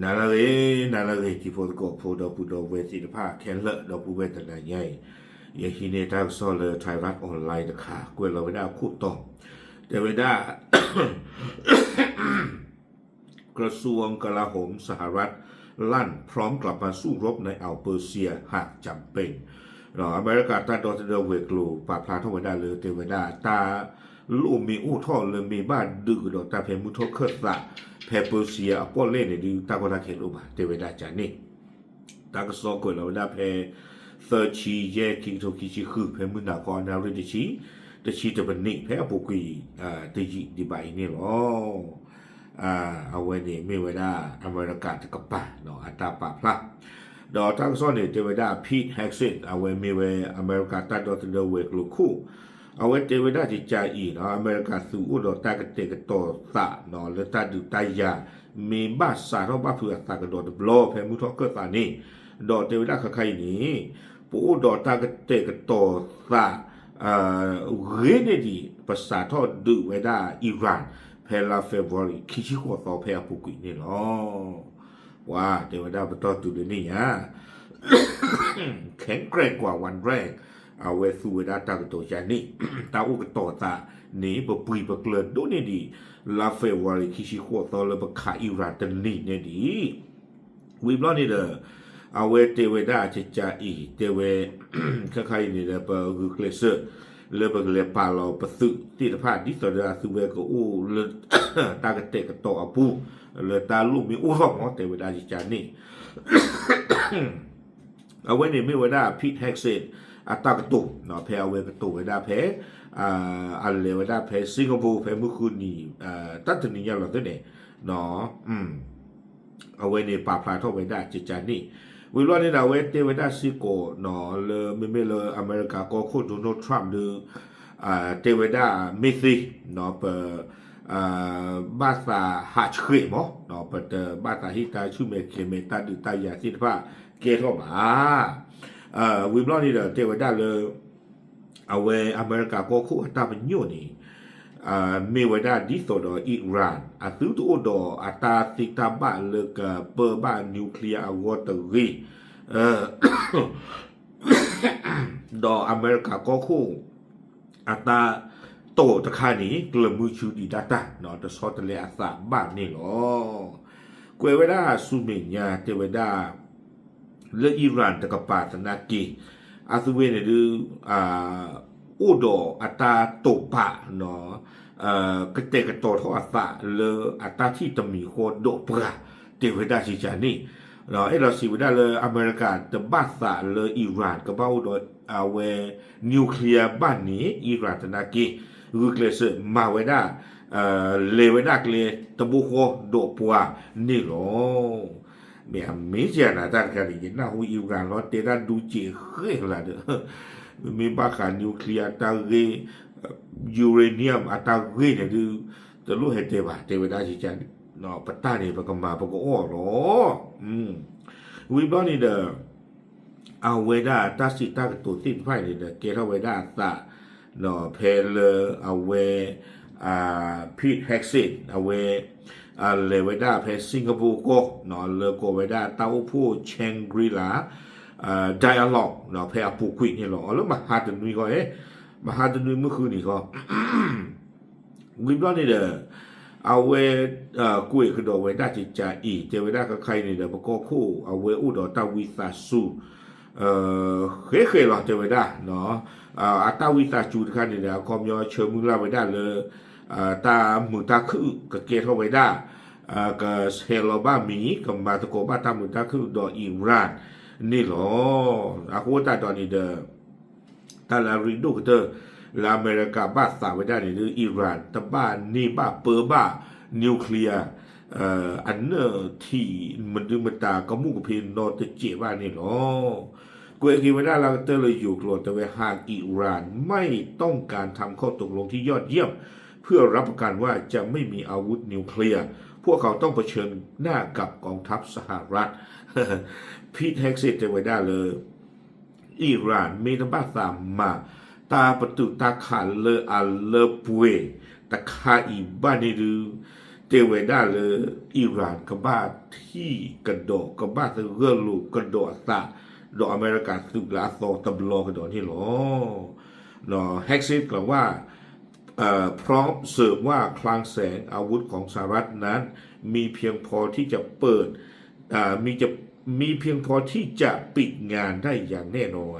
နၤလၢအဂ့ၤ, နၤလၢအဂ့ၤ တံၤဖိသကိးဖိ ဒီပုၢ်ဒီဝဲၢ်သ့ၣ်တဖၣ်ခဲလၢာ် ဒီပုၢ်ဝဲၢ်တနၤညါအံၤ, ယဟံးန့ၢ်တၢ်ကစီၣ်လၢ Thairath Online တခါ ကွဲးလီၤဝဲဒၣ်အခိၣ်တီ, တဲဝဲဒၣ် กระทรวงกลาโหมสหรัฐลั่น พร้อมกลับมาสู้รบในอ่าวเปอร์เซียหากจำเป็น ဒီးအမဲရကၤတၢ်ဒီသဒၢဝဲၤကျိၤ ပာ်ဖျါထီၣ်ဝဲဒၣ်လၢ တဲဝဲဒၣ်တၢ်လိၣ်မ့ၢ်အိၣ်ထီၣ်လၢမ့ၢ်ဘၣ်ဒုးကဒီးတၢ်ဖဲမုၢ်ထီၣ်ခၢၣ်သး ဖဲပၢစံယၤအပီၣ်လဲၣ်န့ၣ်ဒုး တၢ်ကီတၢ်ခဲတအိၣ်ဘၣ် တဲဝဲဒၣ်ကန့ၣ် တၢ်ကစီၣ်ကွဲးလီၤဝဲဒၣ်ဖဲ သၢဆံယဲၢ် ခံကထိခံဆံဃု ဖဲမုၢ်နၤခီအနၣ်ရံၣ်တဆံ, တဆံတပနံး ဖဲအပူၤကွံာ် တယံာ်ဒံးဘၣ်အံၤန့ၣ်လီၤ. အဝဲန့ၣ်မ့ၢ်ဝဲဒၣ်အမဲရကၤတကပၤ အတၢ်ပာ်ဖျါ, ဒီးတၢ်ကစီၣ်န့ၣ် တဲဝဲဒၣ် Pete Hegseth အဝဲမ့ၢ်ဝဲအမဲရကၤတၢ်ဒီသဒၢဝဲၤကျိၤခိၣ်, အဝဲတဲဝဲဒၣ်ကကးအံၤ အမဲရကၤသုးအိၣ်ဒီးတၢ်ကတဲာ်ကတီၤသး လၢတၢ်ဒုးတၢ်ယၤ မ့ၢ်ဘၣ်စးထီၣ်ဘၣ်ဖုးအသးကဒီးတဘျီ ဖဲမုၢ်ထီၣ်ခၢၣ်သးန့ၣ်, ဒီးတဲဝဲဒၣ်ခဲခါအံၤန့ၣ် ပအိၣ်ဒီးတၢ်ကတဲာ်ကတီၤသး ဂ့ၤန့ၢ်ဒံး ပစးထီၣ်ဒုးဝဲဒၣ် Iran ဖဲလါ February ခံဆံဃိးသီ ဖဲအပူၤကွံာ်န့ၣ်လီၤ. ပှၤတဲဝဲဒၣ်ပတီၢ်တုၤလၢန့ၣ်ညါ แข็งแกร่งกว่าวันแรก အဝဲသူဝဲဒၣ်တၢ်ကတိၤကန့ၣ် တၢ်အိၣ်ကတီၤသးန့ၣ် ပပှံၤပကျၢၤဒိၣ်န့ၢ်ဒံး လါ February ခံဆံဃိးသီ လၢပခး Iran တနံၤန့ၣ်ဒံး ဝံၤဘျီန့ၣ်ဒီး အဝဲတဲဝဲဒၣ်ကကးအံၤ တဲဝဲ ခဲခါအံၤန့ၣ်ဒီး ပဂုာ်ကျဲးစၢး လၢပကလဲၤပာ်လီၤပသုးသ့ၣ်တဖၣ် ဒ်သိးဒီးအသုဝဲကအိၣ်လၢ တၢ်ကတဲာ်ကတီၤအပူၤ လၢတၢ်လိၣ်မ့ၢ်အိၣ်ထီၣ်မး တဲဝဲဒၣ်ကကးန့ၣ် အဝဲန့ၣ်မ့ၢ်ဝဲဒၣ် Pete Hegseth အတၢ်ကတိၤ ဖဲအဝဲကတိၤဝဲဒၣ်ဖဲ အလဲၤဝဲဒၣ်ဖဲ Singapore ဖဲမုၢ်ဃုနံၤ တၢ်တနံၤညါလီၤသ့န့ၣ် အဝဲန့ၣ်ပာ်ဖျါထီၣ်ဝဲဒၣ်ကကးန့ၣ်, ဝံၤဘျီန့ၣ်ဒီး အဝဲတဲဝဲဒၣ်စ့ၢ်ကီး လၢမ့မ့ၢ်လၢအမဲရကၤကီၢ်ခိၣ် Donald Trump ဒီး တဲဝဲဒၣ်မ့ၢ်သ့ ပ ဘၣ်သးဟးဆှဲးမး ပတဘၣ်သးဟ့ၣ်တၢ်ဆူၣ်မဲာ်ချ့မဲာ် တၢ်ဒုးတၢ်ယၤသ့ၣ်တဖၣ်ကဲထီၣ်ဘၣ်. ဝံၤဘျီန့ၣ်ဒီး တဲဝဲဒၣ်လၢ အဝဲအမဲရကၤကီၢ်ခိၣ်အတၢ်ပညိၣ်န့ၣ် မ့ၢ်ဝဲဒၣ်ဒ်သိးဒီး Iran အသုတအိၣ်ဒီးအတၢ်သ့တၢ်ဘၣ်လၢကပၢဘၣ် nuclear အဂီၢ်တဂ့ၤ ဒီးအမဲရကၤကီၢ်ခိၣ် အတၢ်တိာ်တခါန့ၣ် ကျၢၤမုဆူဒံးဒၣ်တၢ် တဆီတလဲအသးဘၣ်န့ၣ်လီၤ. ကွဲးဝဲဒၣ်ဆူမဲာ်ညါတဲဝဲဒၣ် လၢ Iran တကပၤသနာ်က့ အသုဝဲန့ၣ်ဒုး အိၣ်ဒီးအတၢ်တိာ်ပာ် ကတဲာ်ကတီၤထီၣ်အသးလၢအတၢ်ထံၣ်တမံၤဃီဒီးပှၤ တဲဝဲဒၣ်စံးကန့ၣ် အဲၣ်ဒိးစံးဝဲဒၣ်လၢအမဲရကၤတဘၣ်သးလၢ Iran ကဘၣ်အိၣ်ဒီးအဝဲ nuclear ဘၣ်န့ၣ် Iran သနာ်က့ ဂုာ်ကျဲးစၢးမၤဝဲဒၣ် လဲၤဝဲဒၣ်ကျဲတဘိဃီဒီးပှၤန့ၣ်လီၤ. မ့ၢ်အမ့ၢ်ကနၤတၢ်တခါန့ၣ် ယနၢ်ဟူ Iran လီၤတဲတၢ်ဒူက့ၤဃဲလၢ်ဒီး မ့မ့ၢ်ဘၣ်ဃး nuclear အတၢ်ဂ့ၢ် uranium အတၢ်ဂ့ၢ်န့ၣ်ဒုး တလိၣ်ဟဲတဲဘၣ် တဲဝဲဒၣ်ကကန့ၣ် ပတၢ်န့ၣ် ပကမၤပကအီၣ်လီၤ. ဝံၤဘျီန့ၣ်ဒီး အဝဲဒၣ်တၢ်စံးတၢ်ကတိၤသ့ၣ်တဖၣ်အံၤန့ၣ်ဒီး ကဲထီၣ်ဝဲဒၣ်အသး ဖဲလၢအဝဲ Pete Hegseth အဝဲ လဲၤဝဲဒၣ်ဖဲ Singapore ကီၢ် လၢကိးဝဲဒၣ်တၢ်အိၣ်ဖှိၣ် Shangri-La Dialogue ဖဲအပူၤကွံာ်န့ၣ်လီၤ. အီၤလၢမဟါတနွံဃီ မဟါတနွံမုၢ်ဃုနံၤဃီ ဝံၤဘျီန့ၣ်ဒီး အဝဲ ကွဲးကဒီးဝဲဒၣ်ကကးအံၤ တဲဝဲဒၣ်ခဲခါအံၤန့ၣ်ဒီး ပကီၢ်ခိၣ်အဝဲအိၣ်ဒီးတၢ်ဝံသးစူၤ ဃဲဃဲလီၤတဲဝဲဒၣ် အတၢ်ဝံသးစူၤတခါန့ၣ်ဒီး အခီပညီဆၢမုၢ်လၢ်ဝဲဒၣ်လၢ တၢ်မုာ်တၢ်ခုၣ်ကကဲထီၣ်ဝဲဒၣ် ကဆဲးလီၤဘၣ်မံၤ ကမၤသကိးဘၣ်တၢ်မုာ်တၢ်ခုၣ်ဒီး Iran န့ၣ်လီၤ. အဃိသတးဒီးန့ၣ်ဒီး တၢ်လၢအရ့ဒိၣ်ကတၢၢ် လၢအမဲရကၤဘၣ်သးဝဲဒၣ်န့ၣ်ဒုး Iran တဘၣ်န့ၢ်ဘၣ်ပၢဘၣ် nuclear အနၢၣ်ထံးမဒုမတၤကမူၣ်ကဖ့နီတစဲးဘၣ်န့ၣ်လီၤ. ကွဲးက့ၤဝဲဒၣ်လၢကတၢၢ်လၢယိၤကျိာ်တဲဝဲ หากอิหร่านไม่ต้องการทำข้อตกลงที่ยอดเยี่ยม เพื่อรับประกันว่าจะไม่มีอาวุธนิวเคลียร์ พวกเขาต้องเผชิญหน้ากับกองทัพสหรัฐ Pete Hegseth တဲဝဲဒၣ်လၢ Iran မ့ၢ်တဘၣ်သးမၤ တၢ်ပတုာ်တၢ်ခးလၢအလၢပှဲၤတခါအံၤဘၣ်န့ၣ်ဒုး တဲဝဲဒၣ်လၢ Iran ကဘၣ်ထံၣ်ကဒီး ကဘၣ်သဂၢၢ်လိာ်ကဒီးအသး ဒီးအမဲရကၤသုးကျါအသီတဘျီကဒီးန့ၣ်လီၤ. Hegseth กล่าวว่า พร้อมเสริมว่าคลังแสงอาวุธของสหรัฐนั้นมีเพียงพอที่จะเปิด มีเพียงพอที่จะปิดงานได้อย่างแน่นอน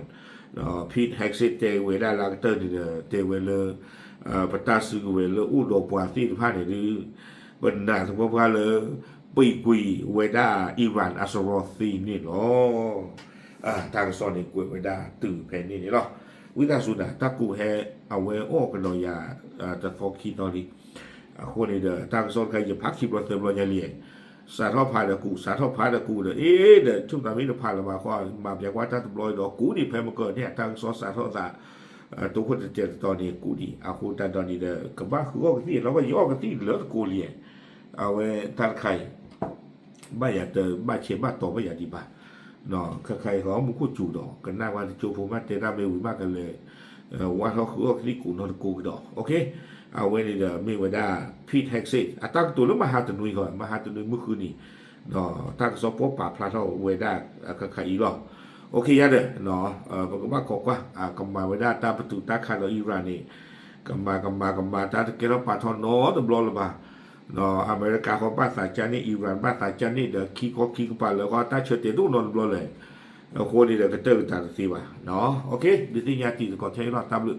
Pete Hegseth တဲဝဲဒၣ်လၢအကတၢၢ်န့ၣ်ဒီး တဲဝဲလၢ ပတၢ်စုကဝဲၤလၢအိၣ်ဒီးပှၤသ့ၣ်တဖၣ်န့ၣ်ဒုး ပနာ်သပှၢ်ပှၢ်လၢ ပံာ်ကွံာ်ဝဲဒၣ် Iran အစရီသံန့ၣ်လီၤ. တၢ်ကစီၣ်န့ၣ်ကွဲးဝဲဒၣ်တုၤဖဲန့ၣ်န့ၣ်လီၤ. ဝံသးစူၤနၤ တၢ်ကူးဟဲအဝဲအီၣ်ကဒီးယၤ တသီခံသီလံ. အဃိန့ၣ်ဒီး တၢ်ကစီၣ်တခါ ယဖးခံဘျီသၢဘျီညါလံ စးထီၣ်ဖးဒီးကူး စးထီၣ်ဖးဒီးကူးဒီး အ့ဒီး ထူၣ်သးမ့ၢ်တဖးလၢၤဘၣ်ဃီ မၤပျဲကွၢ်တၢ်တဘျီဒီး ကူးဒံးဖဲမကၢၤန့ၣ် တၢ်ကစီၣ်စးထီၣ်သး တိခိၣ်တတဲာ်တတီၤန့ၣ် ကူးဒံး အဃိတၢ်ဒီးန့ၣ်ဒီး ကဘၣ်ဃုအီၣ်ကသံၣ်လီၤ ဘၣ်ယအီၣ်ကသံၣ်လၢတကိးလံ အဝဲတၢ်တခါအံၤ ဘၣ်ယၤတဘၣ်ဆဲးဘၣ်တီၤဘၣ်ယၤဒံးဘၣ် ခါခါအံၤဃီမူခိၣ်စူၤဒီး ကနၣ်ဝဲတကၠိဖိမးတဲတၢ်မ့ၢ်ဝံၤမးကလဲၤ ဝါထီၣ်ဃုအီၣ်ကသံၣ်ကူးနီတကိးကဒီး အဝဲန့ၣ်ဒီးမ့ၢ်ဝဲဒၣ် Pete Hegseth အတၢ်ကတိၤလၢမဟါတနွံဃီ မဟါတနွံမုၢ်ဃုနံၤ တၢ်ကစီၣ်ပိာ်ပာ်ဖျါထီၣ်ဝဲဒၣ်ခါခါအံၤလီၤ. ယၤဒီး ပကဘၣ်ခိးကွၢ် ကမၤဝဲဒၣ်တၢ်ပတုာ်တၢ်ခးဒီး Iran န့ၣ် ကမၤကမၤကမၤတၢ်တကဲထီၣ်ပာ်ထီၣ်နီတဘျီလၢၤဘၣ် အမဲရကၤဃီဘၣ်သးကၢ်န့ၢ် Iran ဘၣ်သးကၢ်န့ၢ်ဒီး ခံခီခံကပၤလၢဃီတၢ်ဆၢတဲာ်ဒိၣ်နီတဘျီလၢၤ အဃိန့ၣ်ဒီးကတၢၢ်ကတၢၢ်တသ့ဘၣ် ဒုးသ့ၣ်ညါတံၤသကိးထဲအံၤလီၤ တၢ်ဘျုး